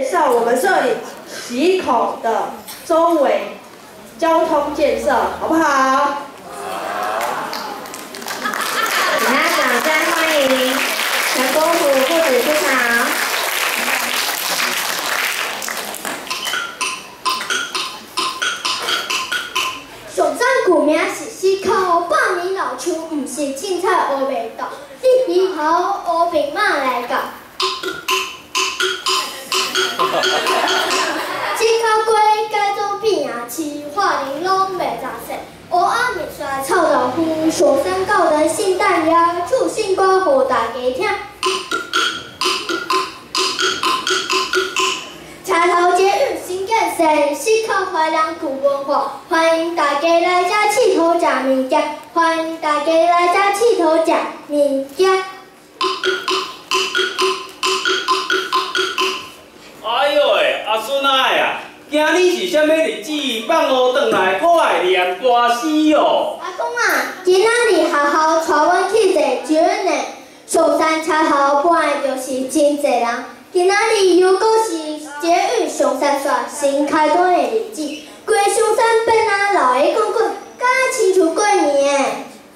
紹我們這裡溪口的周圍交通建設，好不好？請大家掌聲歡迎陳國虎副指出場。上山舊名是溪口，百年老樹，毋是凊彩烏白豆。你以後烏白馬來教。溪口街改做變亞市，花蓮攏袂雜說。烏仔麵線臭豆腐，上山教人聖誕夜，唱新歌予大家聽。車頭捷運新建設，溪口懷念舊文化，歡迎大家來遮𨑨迌食物件，歡迎大家來遮𨑨迌食物件。哎喲喂，阿孫仔啊，今日是啥物日子？放學轉來，閣愛念歌詩哦。阿公啊，今仔日學校帶阮去坐捷運呢，上山車頭本來就是真濟人，今仔日又閣是捷運上山線新開通的日子，規上山變啊老的滾滾，敢親像過年的。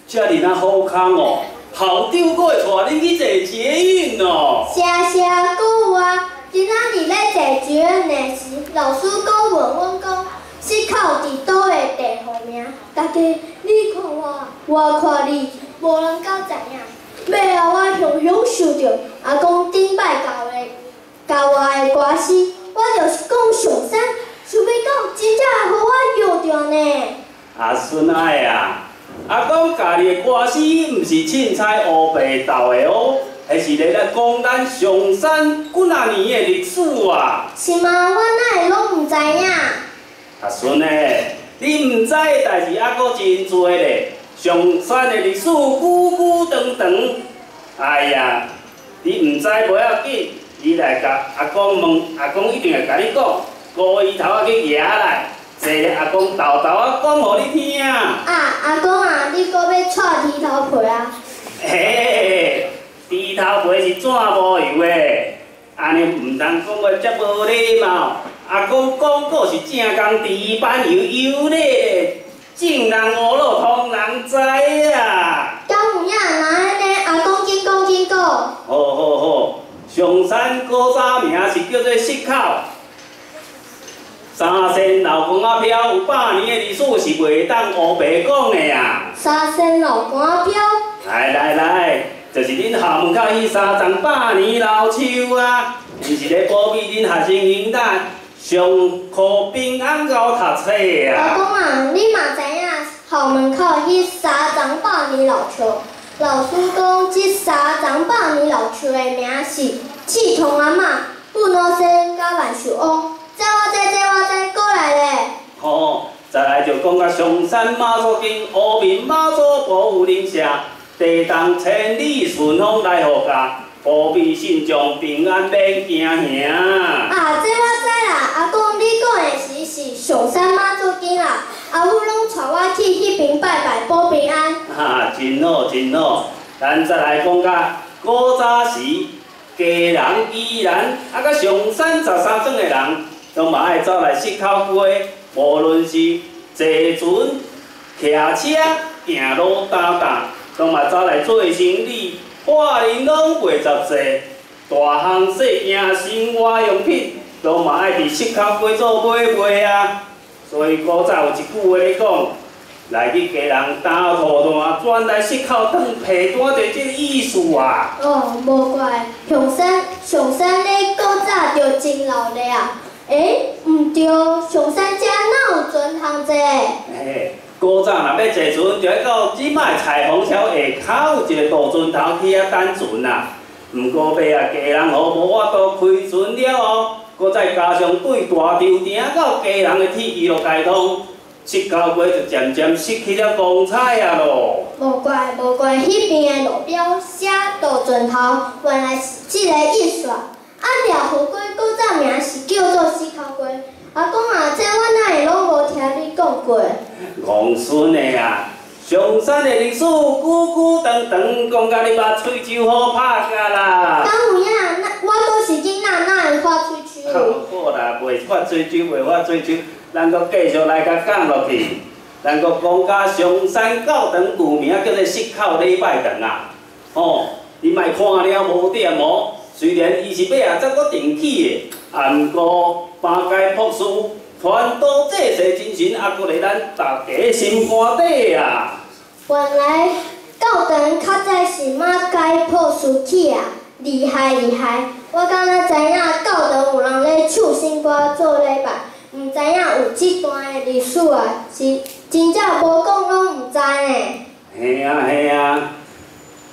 遮爾仔好康哦，校長閣會帶恁去坐捷運哦。是啊是啊，閣有啊。今仔日咧坐捷運的時，老師閣問阮講，溪口佇佗的地號名，大家你看我，我看你，無人敢知影。尾後我雄雄想著阿公頂擺教我的歌詩，我就是講上山，想欲到真正予我搖著呢。阿孫仔啊，阿公教你的歌詩，毋是凊彩烏白鬥的哦。彼是咧咧講咱上山幾若年的歷史啊！是嗎？我哪會攏毋知影？阿孫欸，你毋知的代誌猶閣真濟咧。上山的歷史久久長長。哎呀，你毋知無要緊，你來共阿公問，阿公一定會共你講。高伊頭仔去蜈來，坐阿公豆豆仔講予你聽。啊，阿公啊，你閣欲蔡豬頭皮啊？嘿。豬頭皮是怎無油的？按呢毋通講話遮無禮貌。阿公講過是正宗豬板油，油咧，眾人烏魯通人知啊。敢有影？若按呢，阿公緊講緊講。好好好，上山古早名是叫做溪口，三仙老公仔飄有100年的歷史，是袂當烏白講的啊。三仙老公仔飄。來來來。就是恁校門口彼三叢百年老樹啊，伊是咧保庇恁學生囡仔上課平安𠢕讀冊啊。阿公啊，你嘛知影校門口彼三叢百年老樹？老師講，這三叢百年老樹的名是刺桐阿嬤、布老仙佮萬壽翁。這我知，這我知，過來咧。好，再來就講到上山媽祖宮、烏面媽祖保護靈社。地動千里順風來護駕，保庇信眾平安免驚嚇。啊，這我知啦！阿公，你講的是上山媽祖宮啦，阿母攏帶我去彼邊拜拜保平安。哈，真好真好，咱再來講甲古早時，家人、宜蘭啊，佮上山13庄的人，攏嘛愛走來溪口街，無論是坐船、騎車、行路擔擔。攏嘛走來做生意，華人攏袂雜濟，大項細件生活用品，攏嘛愛佇溪口街做買賣啊。所以古早有一句話咧講，來去家人擔土炭，轉來溪口當皮單，就這個意思啊。哦，無怪，上山咧古早就真鬧熱啊。欸，毋對，上山遮哪有船通坐？嘿。古早若欲坐船，就愛到這擺彩虹橋下跤有一個渡船頭去遐等船啊。毋過尾啊，基隆河無法度開船了後，閣再加上對大稻埕到基隆的鐵路開通，溪口街就漸漸失去了光彩啊咯。無怪無怪，彼邊的路標寫渡船頭，原來是這個意思啊。啊，廖河街古早名是叫做溪口街。阿公啊，這我哪會攏無聽你講過？戇孫的啊，上山的歷史久久長長，講甲你目喙鬚好拍甲啦。敢有影？我閣是囡仔，哪會發喙鬚？好啦，袂發水酒，袂發水酒，咱閣繼續來共講落去。咱閣講甲上山教堂舊名叫做磔口禮拜堂啊，吼，你莫看了無點哦。雖然伊是尾仔才閣重起的，啊，毋過三界博士傳道濟世精神，猶閣佇咱大家心肝底啊。原來教堂較早是馬偕博士起啊，厲害厲害！我敢若知影教堂有人咧唱聖歌做禮拜，毋知影有這段的歷史啊，是真正無講攏毋知呢。嘿啊嘿啊，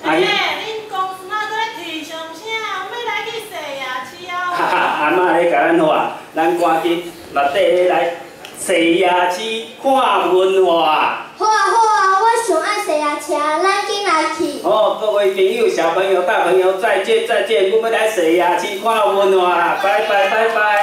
欸，恁公司哪閣咧啼上聲？欲來去洗夜市啊？哈哈，阿嬤咧共咱話，咱趕緊落底來洗夜市看文化。好啊好啊，我上愛洗夜市，咱緊來去。好，各位朋友、小朋友、大朋友，再見再見，我們來洗夜市看文化，拜拜拜拜。